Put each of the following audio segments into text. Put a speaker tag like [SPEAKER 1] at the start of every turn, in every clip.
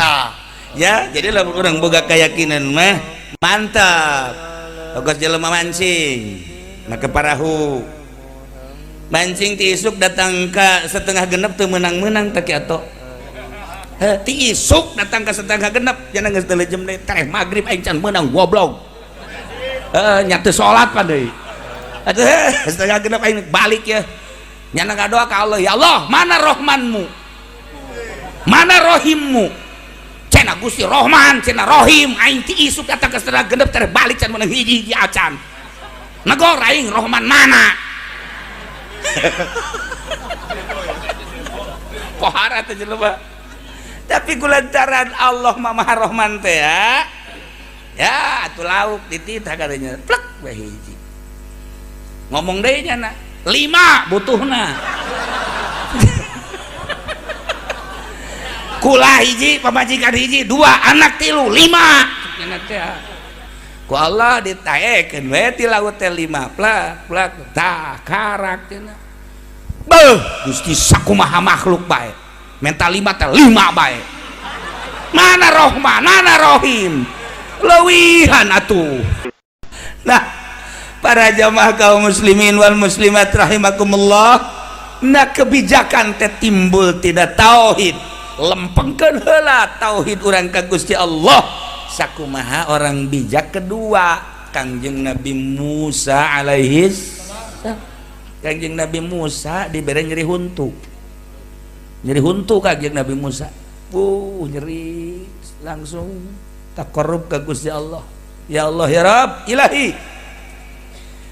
[SPEAKER 1] Ah, ya, jadi lamun urang boga keyakinan mah mantap. Kos jelema mancing make parahu, mancing ti isuk datang ka setengah genep teu meunang-meunang teh kieu. Heh, ti isuk datang ka setengah genep, jangan geus teu jam deui, tereh maghrib aing can meunang, goblok. Heeh, nya teu salat pan deui. Atuh setengah genep aing balik ya. Nyana ngadoa ka Allah, "Ya Allah, mana rohmanmu? Mana rohimmu?" Cenah Gusti Rohman, cenah Rohim, aing ti isuk datang ka setengah genep tereh balik can meunang hiji-hiji acan. Negor aing, Rohman mana? Pohara teh jelema. Tapi kulantaran Allah mah Maha Rohman teh ya. Ya, atuh lauk dititah katanya. Plek we hiji. Ngomong deui nya, lima butuhna. Kula hiji, pamajikan hiji, dua, anak tilu, lima. Nya teh. Ku Allah ditaekeun we ti laut teh lima, plak plak tah karak cenah. Beuh, Gusti sakumaha makhluk bae. Menta lima teh lima bae. Mana Rohman, mana Rohim? Leuwihan atuh. Nah, para jamaah kaum muslimin wal muslimat rahimakumullah, nah kebijakan teh timbul tidak tauhid. Lempengkeun heula tauhid urang ka Gusti Allah. Sakumaha orang bijak kedua, Kangjeng Nabi Musa alaihis. Kangjeng Nabi Musa dibere nyeri huntu. Nyeri huntu Kangjeng Nabi Musa. Nyeri langsung takarrub ka Gusti Allah. Ya Allah ya Rabb, ilahi.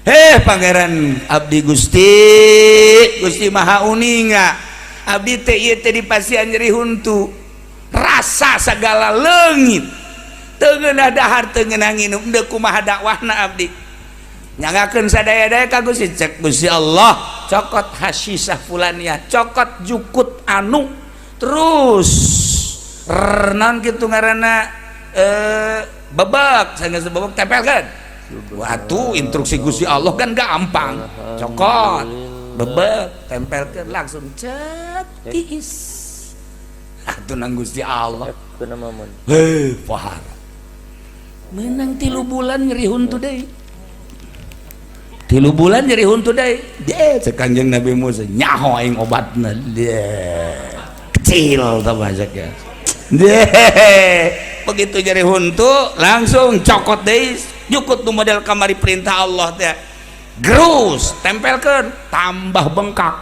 [SPEAKER 1] Heh pangeran abdi Gusti, Gusti Maha uninga. Abdi teh ieu teh dipasihan nyeri huntu. Rasa segala leungit. Teu ngeunah dahar, teu ngeunah nginum, deuk kumaha dakwahna abdi. Nyangakeun sadaya-daya ka Gusti, cek Gusti Allah, cokot hasisah fulania, cokot jukut anu, terus naon kitu ngaranna bebek, sanggeus bebek tempelkeun. Watu instruksi Gusti Allah kan gampang. Cokot, bebek, tempelkeun langsung cet tiis. Atuh nang Gusti Allah. Heuh, pohara. Menang 3 bulan nyeri huntu deui. 3 bulan nyeri huntu deui. Dia cek Kangjeng Nabi Musa, nyaho aing obatna. Dia kecil tah bahasa ya. Dia begitu nyeri huntu langsung cokot deui, jukut nu model kamari perintah Allah teh. Gerus, tempelkeun, tambah bengkak.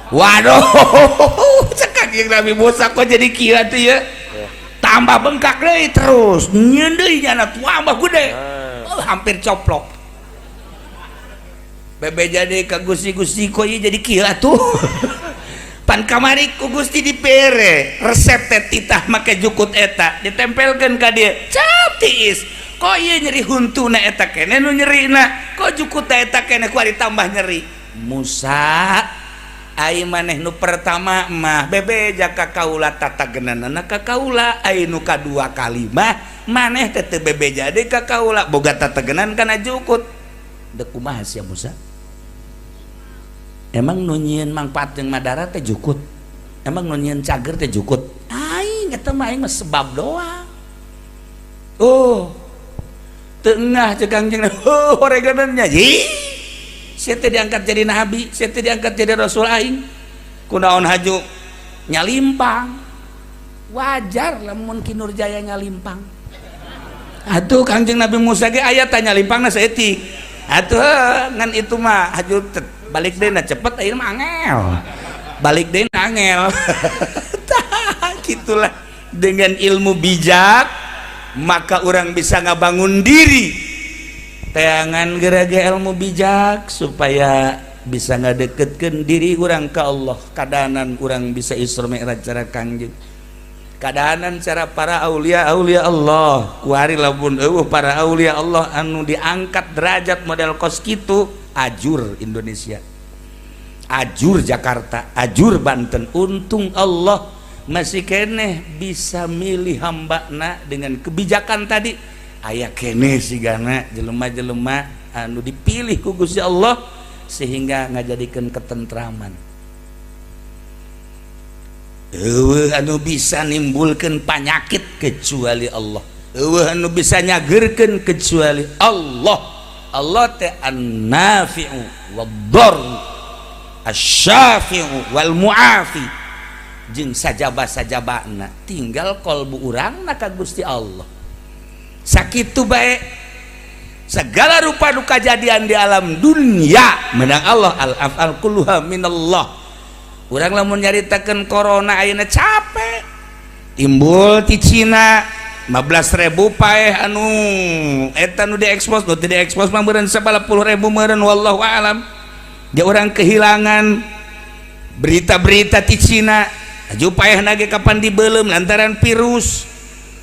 [SPEAKER 1] Waduh, cek Kangjeng Nabi Musa kok jadi kieu atuh ya. Tambah bengkak deui terus, nyeun deui nyana tambah gede. Oh, hampir coplok. Bebe jadi ka Gusti-Gusti kok ieu jadi kieu atuh. Pan kamari ku Gusti dibere resep teh titah make jukut eta ditempelkeun ka dieu. Cap tiis. Kok ieu nyeri huntuna eta keneh nu nyerina? Kok jukut eta keneh ku ditambah nyeri? Musa ai maneh nu pertama mah bebe jaka kaula tatagenanana ka kaula, ai nu kadua kali mah maneh teh teu bebe jadi ka kaula boga tatagenan kana jukut. Deuk kumaha sia Musa? Emang nu nyieun mangfaat jeung madarat teh jukut? Emang nu nyieun cager teh jukut? Aing eta mah aing mah sebab doang. Oh, tengah cek Kangjeng, oh horeganannya. Ih, sia teh diangkat jadi nabi, sia teh diangkat jadi rasul aing. Kunaon haju nyalimpang? Wajar lamun Ki Nurjaya nyalimpang. Atuh Kangjeng Nabi Musa ge aya tah nyalimpangna saeutik. Atuh ngan itu mah haju balik deui na cepet, ayeuna mah angel. Balik deui na angel. Tah gitulah, dengan ilmu bijak maka orang bisa ngabangun diri. Teangan gerage ilmu bijak supaya bisa ngadeketkeun diri urang ka Allah. Kadanan urang bisa Isra Mi'raj cara Kangjeng, kadanan cara para aulia aulia Allah. Kuari lamun eueuh para aulia Allah anu diangkat derajat model kos kitu, ajur Indonesia, ajur Jakarta, ajur Banten. Untung Allah masih keneh bisa milih hambana dengan kebijakan tadi. Aya keneh sigana jelema-jelema anu dipilih ku Gusti Allah sehingga ngajadikeun ketentraman. Euweuh anu bisa nimbulkeun panyakit kecuali Allah. Euweuh anu bisa nyageurkeun kecuali Allah. Allah teh an-nafi'u wad-dar, asy-syafi'u wal mu'afi, jeung sajaba-sajabana tinggal kolbu urangna ka Gusti Allah. Sakitu bae segala rupa nu kajadian di alam dunia menang Allah. Al af'al kulluha minallah. Urang lamun nyaritakeun corona ayeuna capek, timbul ti Cina 15.000 paeh anu eta nu diekspos, nu teu diekspos mah meureun sabaraha puluh ribu meureun, wallahu alam. Dia orang kehilangan berita-berita ti Cina aju paehna ge kapan dibeuleum lantaran virus.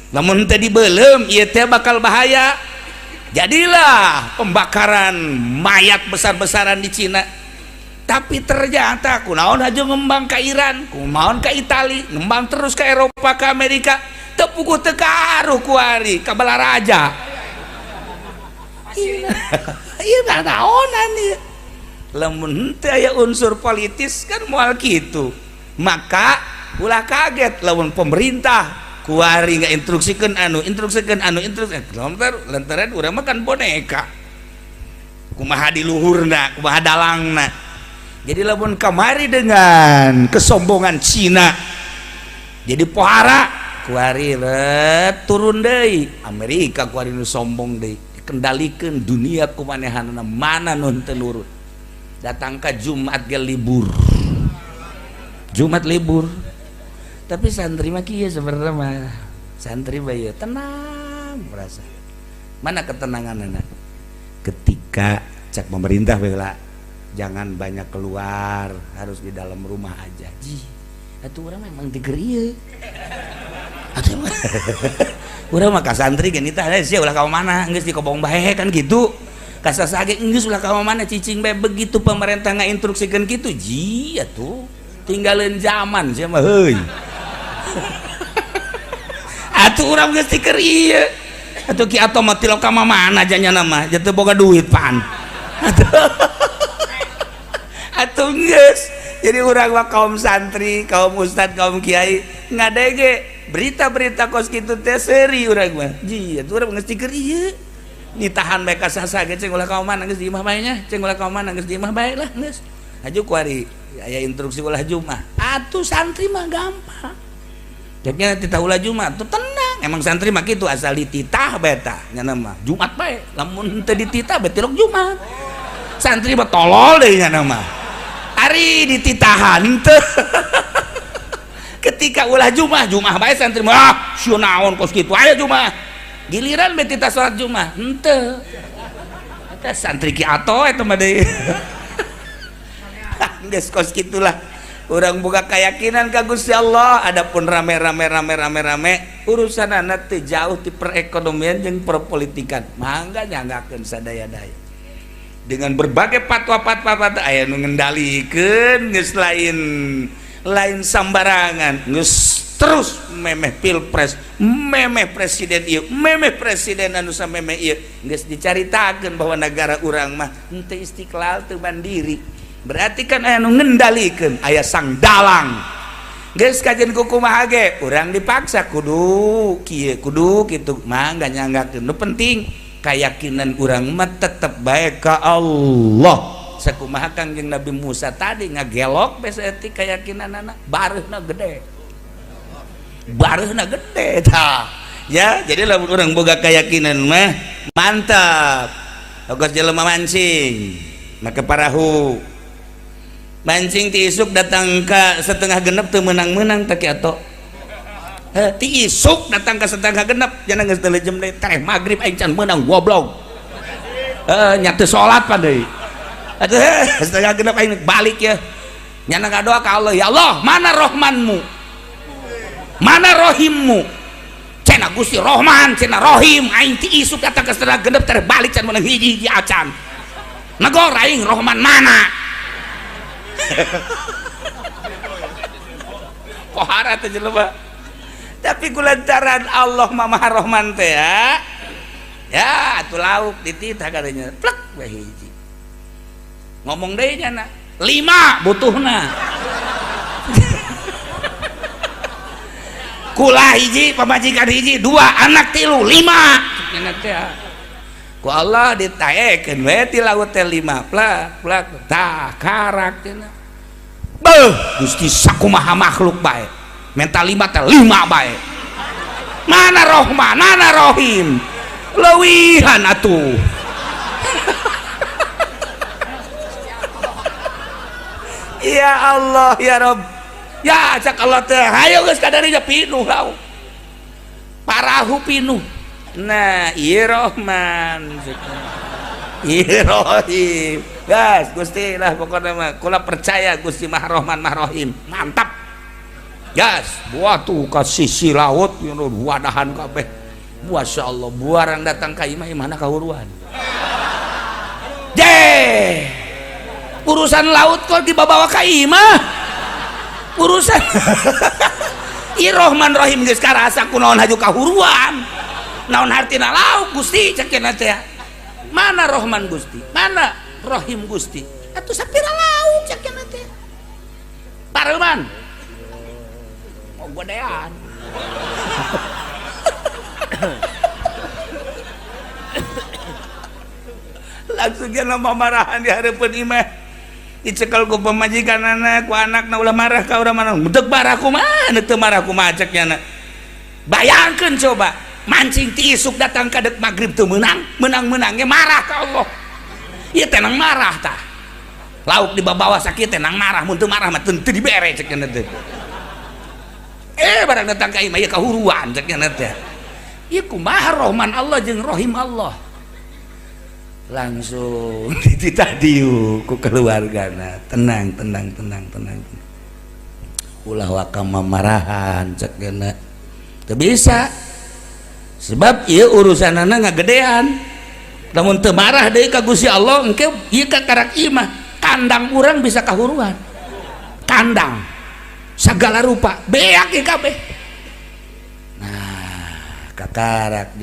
[SPEAKER 1] Lamun teu dibeuleum ieu teh bakal bahaya. Jadilah pembakaran mayat besar-besaran di Cina. Tapi ternyata kunaon aja ngembang ke Iran, kunaon ke Itali, ngembang terus ke Eropa, ke Amerika, tepuku tekaruh kuari ka Balaraja. Iya, naonan ieu. Lamun henteu aya unsur politis kan moal kitu. Maka ulah kaget lamun pemerintah kuari nggak instruksikeun anu, instruksikeun anu, instruksi lantaran urang mah kan boneka. Kumaha di luhurna, kumaha dalangna. Jadi lamun kamari dengan kesombongan Cina jadi pohara, kuari let turun deui Amerika, kuari nu sombong deui dikendalikeun dunia ku manehanna, mana nu teu nurut. Datang ke Jumat ge libur, Jumat libur. Tapi santri mah kieu sebenarnya mah, santri mah ieu tenang merasa. Mana ketenanganna? Ketika cak pemerintah bela jangan banyak keluar, harus di dalam rumah aja. Ji, atuh urang memang tiger ieu. Atuh urang mah ka santri gini tah sia ulah ka mana, geus di kobong bae kan gitu. Ka sasage geus ulah ka mana, cicing bae. Begitu pemerintah ngainstruksikeun kitu, ji atuh tinggalin zaman sia mah heuy. Atuh urang geus tiker ieu. Atuh ki atoh mah tilok ka mana janya mah, jatuh boga duit pan. Atuh geus. Jadi urang mah kaum santri, kaum ustad, kaum kiai ngadege berita-berita kos kitu teh seuri urang mah. Ji, atuh urang geus tiker ieu. Ditahan bae ka sasa ge, cing ulah ka mana, geus di imah bae nya, cing ulah ka mana, geus di imah bae lah geus. Aju kuari aya instruksi ulah Jumat. Atuh santri mah gampang. Jadinya titah ulah Jumat tuh tenang. Emang santri mah kitu, asal dititah bae tah nya mah. Jumat bae. Lamun teu dititah bae tilok Jumat. Santri mah tolol deui nya mah. Ari dititahan teu. Ketika ulah Jumat, Jumat bae santri mah ah sieun naon kos kitu aya Jumat. Giliran bae titah salat Jumat henteu. Eta santri ki ato eta mah deui. Geus kos kitulah. Urang buka keyakinan ka Gusti Allah. Adapun rame-rame rame-rame rame urusan anak teu jauh di perekonomian jeung perpolitikan, mangga nyanggakeun sadaya-daya dengan berbagai fatwa-fatwa aya nu ngendalikeun geus lain lain sambarangan, geus terus memeh pilpres, memeh presiden ieu, memeh presiden anu samemeh ieu. Geus dicaritakeun bahwa negara urang mah henteu istiqlal, teu mandiri, berarti kan aya nu ngendalikeun, aya sang dalang. Geus kajian kumaha ge urang dipaksa kudu kieu, kudu kitu, mangga nyanggakeun. Nu penting keyakinan urang mah tetep bae ka Allah. Sakumaha Kangjeng Nabi Musa tadi ngagelok bae saeutik keyakinanana, bareuhna gede, bareuhna gede tah ya. Jadi lamun urang boga keyakinan mah mantap. Ogos jelema mancing make parahu, mancing ti isuk datang ke setengah genep teu meunang-meunang teh. Ki ato ti isuk datang ke setengah genep, jangan geus teu jam deui teh magrib aing can meunang, goblok. Nya teu salat pan deui. Atuh setengah genep aing balik ya, nyana ngadoa ka Allah, ya Allah, mana rohmanmu, mana rohimmu? Cenah Gusti Rohman, cenah Rohim. Aing ti isuk datang ke setengah genep teh balik can meunang hiji-hiji acan, negor aing, Rohman mana? Pohara teh jelema. Tapi kulantaran Allah mah Maha Rohman teh ya, ya atuh lauk dititah katanya plek we hiji, ngomong deui nya lima butuhna. Kula hiji, pamajikan hiji, dua, anak tilu, lima. Cenah teh. Ku Allah ditaekeun we ti laut teh lima plak plak tah karak cenah. Beuh, Gusti sakumaha makhluk bae. Menta lima teh lima bae. Mana Rohman, mana Rohim? Leuwihan atuh. Ya Allah ya Rob. Ya cak Allah teh hayo geus kadarinya pinuh lauk. Parahu pinuh. Nah, ieu Rohman. Ieu Rohim. Gas Gusti lah pokokna mah kula percaya Gusti Maha Rohman Maha Rohim. Mantap. Gas, buah tuh ka sisi laut wadahan kabeh. Masya Allah, buarang datang ka imah imahna kahuruan. Je. Urusan laut kok dibawa ka imah. Urusan ieu Rohman Rohim geus karasa kunaon haju kahuruan. Naon hartina laut Gusti cek cenah teh. Mana Rohman Gusti? Mana Rohim Gusti? Atuh sapira laut cek cenah teh. Pareuman. Oh godean. Langsung dia nama marahan di hareupeun imah. Dicekel ku pamajikan anak, ku anakna ulah marah ka urang mana. Deuk marah kumaha, teu marah kumaha cek nya. Bayangkeun coba, mancing ti isuk datang ka deuk magrib teu meunang, meunang-meunang ge marah ka Allah. Ieu teh nang marah tah. Lauk dibawa sakieu teh nang marah, mun teu marah mah teu dibere cek nya teh. Barang datang ka imah ieu kahuruan cek nya teh. Ieu kumaha Rohman Allah jeung Rohim Allah. Langsung dititah dieu ku keluargana, tenang tenang tenang tenang. Ulah waka mamarahan cek nya. Teu bisa. Sebab ieu urusanana ngagedean. Lamun teu marah deui ka Gusti Allah engke ieu ka karak imah, kandang urang bisa kahuruan. Kandang segala rupa beak ieu kabeh. Nah, kakarak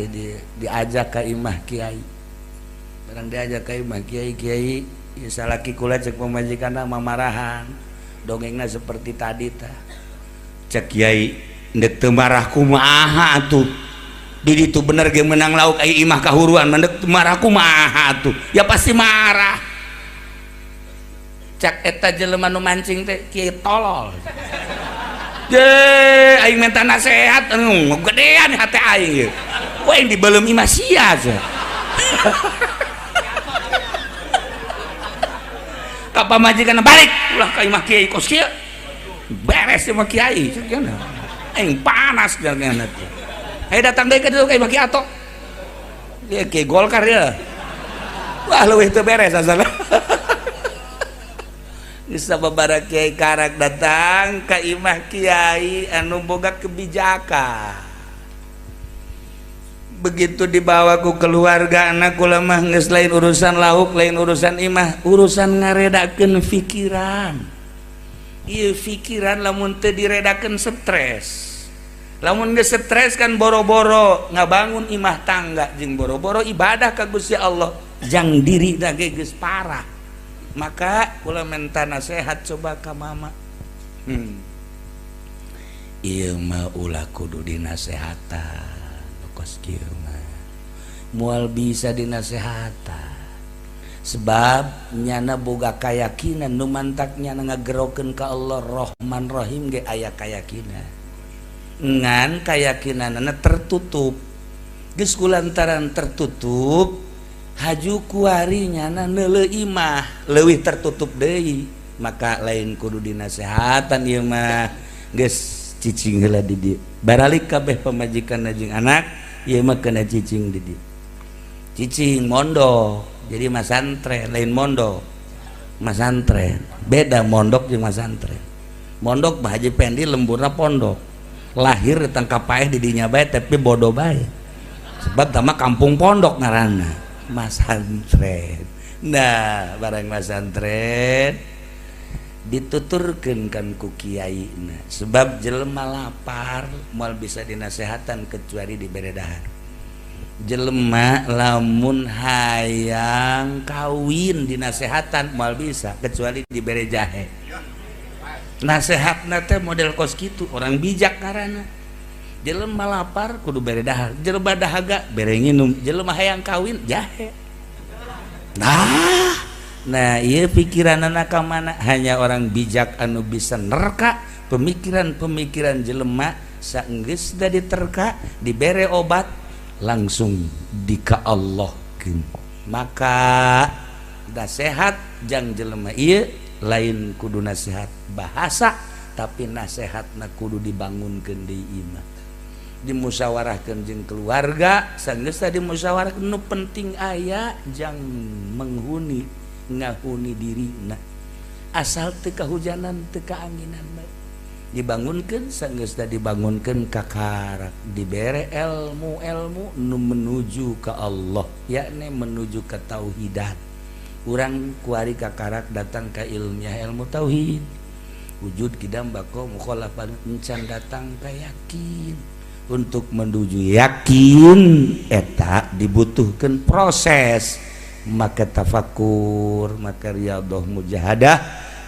[SPEAKER 1] diajak ka imah kiai. Barang diajak ka imah kiai, kiai ieu salaki kula cek pamajikanna mamarahan. Dongengna seperti tadi tah. Cek kiai ndek teu marah kumaha atuh. Di ditu bener ge menang lauk ai imah kahuruan, ndek teu marah kumaha atuh. Ya pasti marah. Cek eta jelema nu mancing teh kiai tolol. Je aing minta nasehat anu gedean hate aing ieu. Ku aing dibeuleum imah sia cenah. Ka pamajikan balik ulah ka imah kiai kos kieu. Beres imah kiai cenah. Aing panas cenah teh. Ayo datang deui ka ditu ka imah kiai atok. Ieu kiai Golkar ya. Wah leuwih teu beres asalna. Geus sababaraha kiai karak datang ka imah kiai anu boga kebijakan. Begitu dibawa ku keluarga anak kula mah geus lain urusan lauk, lain urusan imah, urusan ngaredakeun pikiran. Ieu pikiran lamun teu diredakeun stres. Lamun geus stres kan boro-boro ngabangun imah tangga jeung boro-boro ibadah ka Gusti Allah, jang diri ge geus parah. Maka kula minta nasihat coba ka mama. Ieu mah ulah kudu dinasehatan. Kos kieu mah moal bisa dinasehatan. Sebab nyana boga kayakinan nu mantak nyana ngagerokeun ka Allah Rohman Rohim ge aya kayakinan. Ngan kayakinanana tertutup. Geus kulantaran tertutup haju kuari nyana neuleuh imah leuwih tertutup deui, maka lain kudu dinasehatan ieu mah. Geus cicing heula di dieu. Baralik kabeh pamajikan jeung anak ieu mah kena cicing di dieu. Cicing mondok, jadi masantren lain mondok. Masantren beda mondok jeung masantren. Mondok mah Haji Pendi lemburna pondok. Lahir ditangkap paeh di dinya bae tapi bodoh bae. Sebab tama kampung pondok ngaranna. Masantren. Nah, barang masantren dituturkeun kan ku kiaina. Sebab jelema lapar moal bisa dinasehatan kecuali dibere dahar. Jelema lamun hayang kawin dinasehatan moal bisa kecuali dibere jahe. Nasehatna teh model kos kitu, orang bijak karana. Jelema lapar kudu bere dahar, jelema dahaga bere nginum, jelema hayang kawin jahe. Nah, ieu pikiranana ka mana? Hanya orang bijak anu bisa nerka pemikiran-pemikiran jelema saenggeus da diterka, dibere obat, langsung dika Allahkeun. Maka nasihat jang jelema ieu lain kudu nasihat bahasa, tapi nasihatna kudu dibangunkeun di imah, dimusyawarahkeun jeung keluarga. Sanggeus dimusyawarahkeun, nu penting aya jang menghuni, ngahuni dirina, asal teu kahujanan, teu kaanginan bae dibangunkeun. Sanggeus dibangunkeun, kakarak dibere ilmu-ilmu nu menuju ke Allah, yakni menuju ke tauhidan. Urang kuari kakarak datang ke ilmiah, ilmu tauhid, wujud, kidam, bako, mukhalafah, encan datang ke yakin. Untuk menuju yakin eta dibutuhkan proses, maka tafakur, maka riyadhah, mujahadah,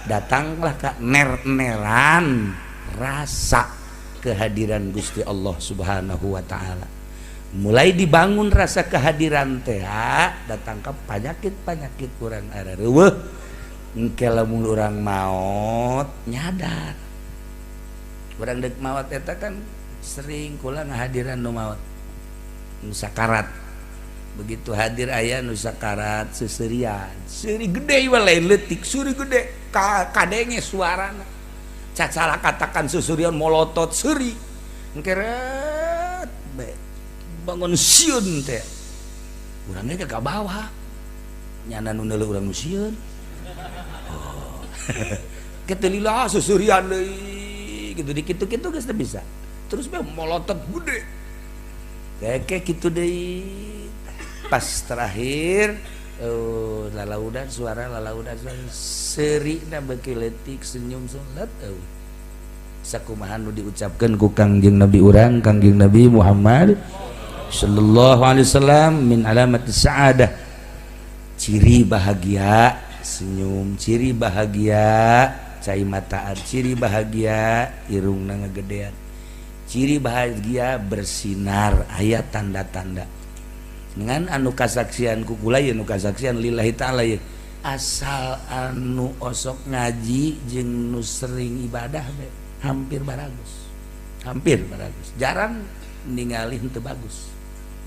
[SPEAKER 1] datanglah ke ner-neran rasa kehadiran Gusti Allah Subhanahu wa Ta'ala. Mulai dibangun rasa kehadiran teh, datang ke penyakit-penyakit kurang areuweuh. Engke lamun urang maot nyadar urang dek maot. Eta kan sering kula ngahadiran nu maot, nu sakarat. Begitu hadir aya nu sakarat, seserian, seuri gede, ieu lain leutik, seuri gede, kadenge suarana, cacala katakan susurian, molotot, seuri, engkeret bangun sieun teh. Urangnya ke bawah nyana nu neuleuh urang nu sieun. Oh, kitu lila susurian deui gitu, dikitu-kitu geus teu bisa, terus be molotot gede kayak gitu deui. Pas terakhir lalaudan suara, lalaudan suara, seurina beuki leutik, senyum sunat. Sakumaha nu diucapkeun ku Kangjeng Nabi urang, Kangjeng Nabi Muhammad sallallahu alaihi wasallam, min alamat sa'adah, ciri bahagia senyum, ciri bahagia cai mataan, ciri bahagia irungna ngagedean, ciri bahagia bersinar. Aya tanda-tanda dengan anu kasaksian ku kula ya, nu kasaksian lillahi ta'ala ya, asal anu osok ngaji jeung nu sering ibadah be, hampir baragus, hampir baragus. Jarang ningali henteu bagus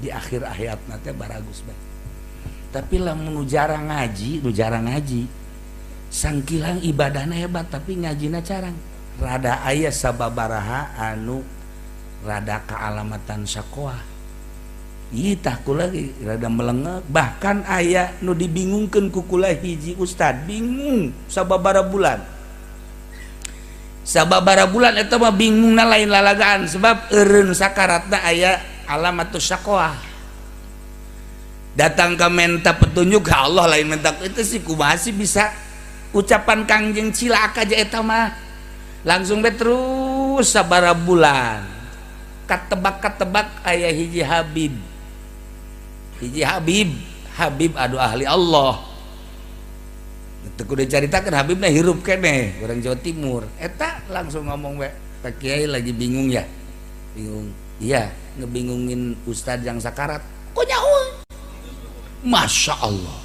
[SPEAKER 1] di akhir hayatna teh, baragus bae. Tapi lamun nu jarang ngaji, nu jarang ngaji, sangkilang ibadahna hebat tapi ngajina carang, rada aya sababaraha anu rada kealamatan sakoah. Ih, tah kula lagi rada melengek. Bahkan aya nu dibingungkeun ku kula, hiji ustad bingung sababara bulan, sababara bulan. Eta mah bingungna lain lalagaan, sebab eureun sakaratna aya alamatus syaqwah. Datang ke minta petunjuk ke Allah, lain minta itu sih, kumaha sih bisa ucapan Kangjeng cilaka aja. Eta mah langsung be terus sabara bulan, katebak-katebak aya hiji Habib, hiji Habib, Habib adu ahli Allah. Teu kudu dicaritakeun, Habibna hirup keneh, orang Jawa Timur. Eta langsung ngomong we, "Pak Kiai lagi bingung ya?" "Bingung." "Iya, ngebingungin ustad yang sakarat." Kok nyaho? Masya Allah,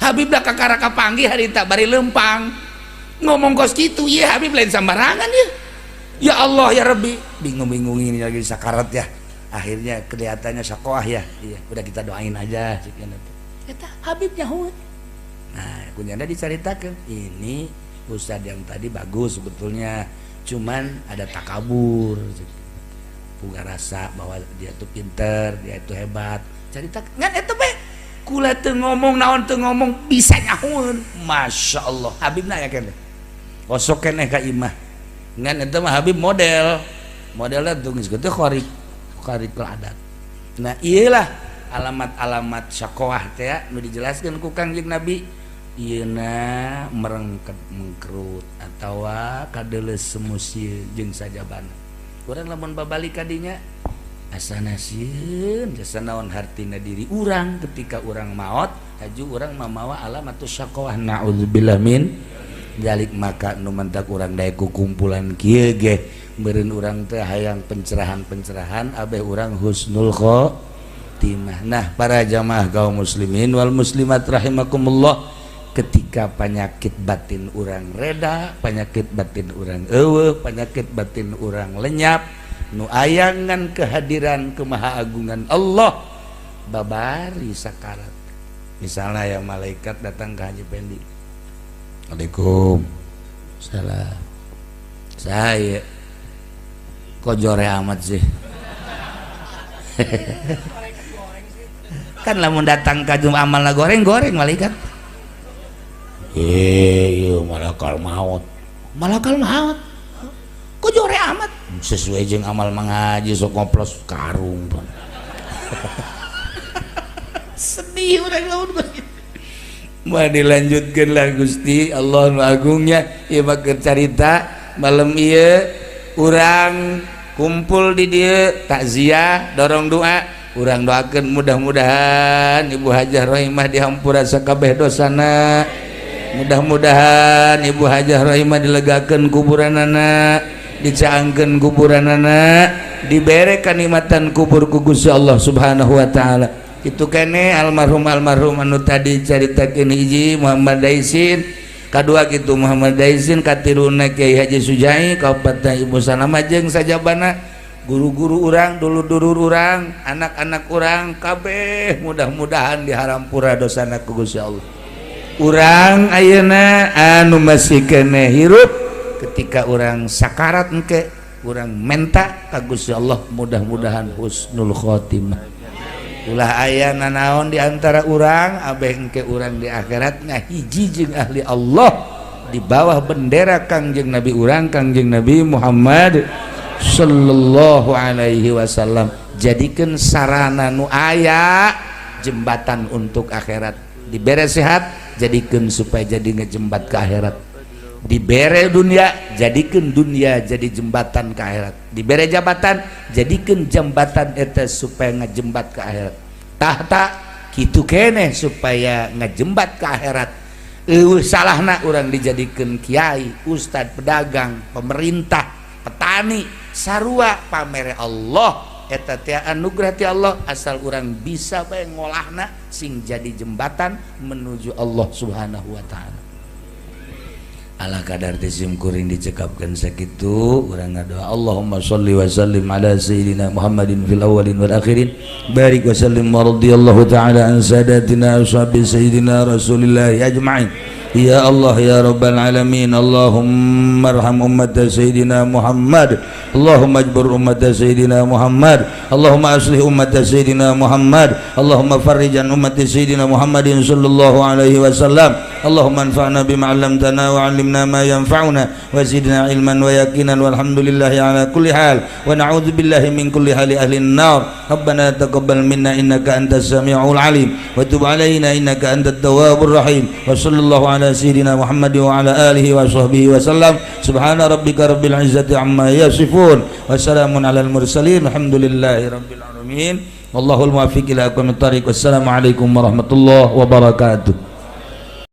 [SPEAKER 1] Habib dah kakara kapanggih harita bari lempang ngomong kos kitu. Iya, Habib lain sembarangan ya. Ya Allah ya Rabbi, bingung-bingungin lagi sakarat ya, akhirnya kelihatannya sakoah ya. "Iya, udah, kita doain aja." Eta Habib nyaho. Nah, kunyana diceritakan, ini ustad yang tadi bagus sebetulnya, cuman ada takabur, puga rasa bahwa dia tuh pinter, dia itu hebat. Cerita ngan eta be kula teu ngomong naon, teu ngomong bisa nyahoeun. Masya Allah, Habibna ya keneh, osok keneh ka imah. Ngan eta mah Habib model modelnya tuh geus kitu khariq khariqul adat. Nah, iyalah alamat-alamat syakoah teh nu dijelaskan ku Kangjeng Nabi. Ieuna merengket, mengkerut, atawa kadeuleus semusi jeung sajabana. Urang lamun babalik ka dinya asana sieun, jasa naon hartina diri urang ketika urang maot, haju urang mamawa alamatus syaqawah, naudzubillah min dzalik. Maka nu mentak urang daek ku kumpulan kieu ge. Meureun urang teh hayang pencerahan-pencerahan, abeh urang husnul khotimah. Nah, para jamaah kaum muslimin wal muslimat rahimakumullah, ketika penyakit batin urang reda, penyakit batin urang euweuh, penyakit batin urang lenyap, nu aya ngan kehadiran kemahaagungan Allah, babari sakarat misalnya ya, malaikat datang ke Haji Pendi, "Assalamualaikum." "Salah saya." "Kok jore amat sih?" Kan lamun datang ka amal goreng goreng malaikat. "Eh, iya malakal maut, malakal maut. Kok jore amat?" "Sesuai jeung amal mengaji, sok ngoplos karung." Sedih urang lamun. Mau dilanjutkan lah. Gusti Allah nu agungnya, ieu mah keur carita malam ieu urang kumpul di dieu takziah, dorong doa. Urang doakeun mudah-mudahan Ibu Hajah Rohimah dihampura sakabeh dosana, mudah-mudahan Ibu Hajah Rohimah dilegakeun kuburanana, dicaangkeun kuburanana, dibere kanikmatan kubur ku Gusti Allah Subhanahu wa taala. Itu kene almarhum almarhum anu tadi caritakeun, hiji Muhammad Daisin, kadua gitu Muhammad Daisin, katiluna Kiai Haji Sujai, kaopatna Ibu Sanama jeung sajabana guru-guru urang, dulur-dulur urang, anak-anak urang kabeh, mudah-mudahan dihampura dosana ku Gusti Allah. Urang ayeuna anu masih keneh hirup, ketika urang sakarat engke urang menta ka Gusti Allah mudah-mudahan husnul khotimah. Ulah aya nanaon di antara urang, abeh engke urang di akhirat ngahiji jeung ahli Allah di bawah bendera Kangjeng Nabi urang, Kangjeng Nabi Muhammad sallallahu alaihi wasallam. Jadikan sarana nu aya jembatan untuk akhirat. Dibere sehat, jadikan supaya jadi ngejembat ke akhirat. Dibere dunia, jadikan dunia jadi jembatan ke akhirat. Dibere jabatan, jadikan jembatan eta supaya ngejembat ke akhirat. Tahta kitu keneh supaya ngejembat ke akhirat. Euweuh salahna urang dijadikan kiai, ustad, pedagang, pemerintah, petani, sarua pamere Allah eta teh, anugerah ti Allah, asal urang bisa bae ngolahna sing jadi jembatan menuju Allah Subhanahu wa taala. Ala kadar sim kuring dicekapkan sakitu. Urang ngadoa, Allahumma sholli wa sallim ala sayyidina Muhammadin fil awwalin wal akhirin, barik wa sallim wa radhiyallahu ta'ala an sadatina ashabi sayyidina Rasulillah ajma'in. Ya Allah, ya Rabbal alamin, Allahumma arham ummat sayyidina Muhammad, Allahumma ajbur ummat sayyidina Muhammad, Allahumma aslih ummat sayyidina Muhammad, Allahumma farrij an ummat sayyidina Muhammadin sallallahu alaihi wasallam. Allahumma anfa'na bima 'allamtana wa 'allimna ma yanfa'una wa zidna ilman wa yaqinan, walhamdulillahi ala kulli hal wa na'udzu billahi min kulli hali ahli an-nar. Rabbana taqabbal minna innaka antas samiul alim wa tub alaina innaka antat tawwabur rahim. Wa sallallahu ala sayyidina Muhammad wa ala alihi wa sahbihi wa sallam. Subhana rabbika rabbil izzati amma yasifun wa salamun alal mursalin, alhamdulillahi rabbil alamin. Wallahul muwaffiq ila aqwamit thariq. Wassalamu alaikum warahmatullahi wabarakatuh.